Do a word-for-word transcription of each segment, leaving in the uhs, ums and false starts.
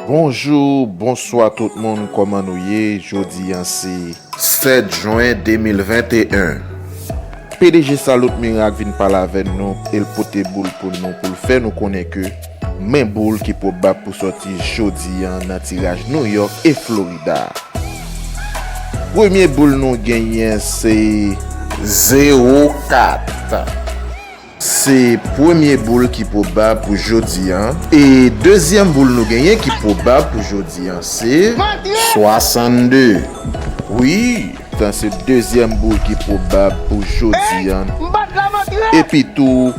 Bonjou, bonswa tout moun, kòman nou ye? Jodi a se sèt jen de mil venteyen. P D G Salut Miracle vin pale avè nou, e l pote boul pou nou, pou l fè nou konnen ke men boul ki pwobab pou sòti jodi a nan tiraj New York e Florida. Premye boul nou genyen se zewo kat. Se premye boul ki pwobab pou jodi a. E dezyèm boul nou genyen ki pwobab pou jodi a se swasannde. Wi, sa se dezyèm boul ki pwobab pou jodi a. Epi tou,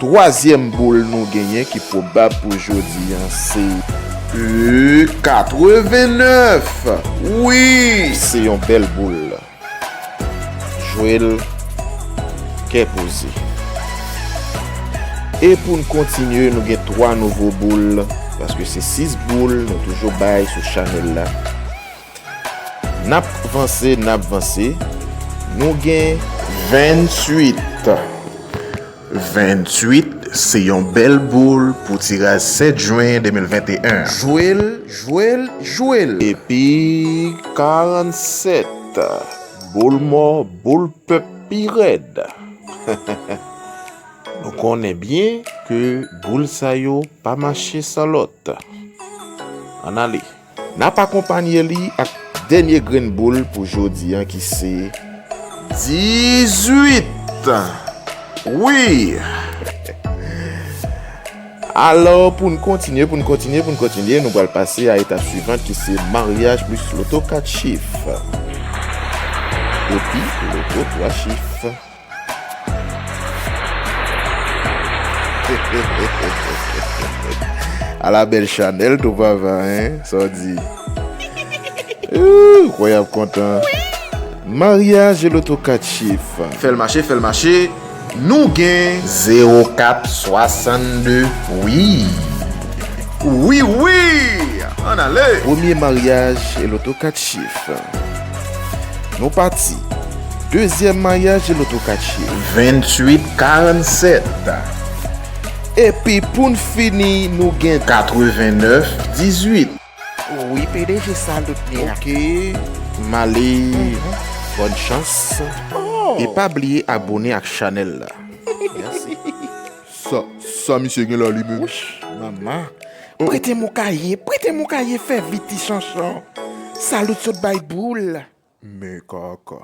twazyèm boul nou genyen ki pwobab pou jodi a se e katrevennèf. Wi, se yon bèl boul. Jwe l kè poze. E pou n kontinye, nou gen twa nouvo boul, paske se sis boul nou toujou bay sou chanèl la. N ap vanse, n ap vanse. Nou gen venntuit. Venntuit se yon bèl boul pou tiraj sèt jen de mil venteyen. Jwe l, jwe l, jwe l. Epi karannsèt. Boul mò, boul pèp pi rèd. Nou konnen byen ke boul sa yo pa mache san lòt. Ann ale. N ap akonpanye li ak dènye grenn boul pou jodi a ki se dizuit. Wi! Alò, pou n kontinye, pou n kontinye, pou n kontinye, nou pral pase a etap swivan ki se maryaj plis loto kat chif. Epi loto twa chif. Ala bèl chanèl tou papa, en? Sa w di? Ooh, kwè y ap kontan. Maryaj e loto kat chif. Fè l mache, fè l mache. Nou gen zewo kat swasannde. Wi. Wi, wi. Ann ale. Premye maryaj e loto kat chif. Nou pati. Dezyèm maryaj e loto kat chif. Venntuit karannsèt. Epi pou n fini, nou gen katrevennèf dizuit. Wi, P D G Salut Miracle. Ok. M ale. Bòn chans. Oh. E pa bliye abone ak chanèl la. Mèsi. Sa, sa misye gen la li menm? Wouch, manman. Prete m yon kaye, prete m yon kaye, fè vit ti chanchon. Salut sot bay boul. Men kaka.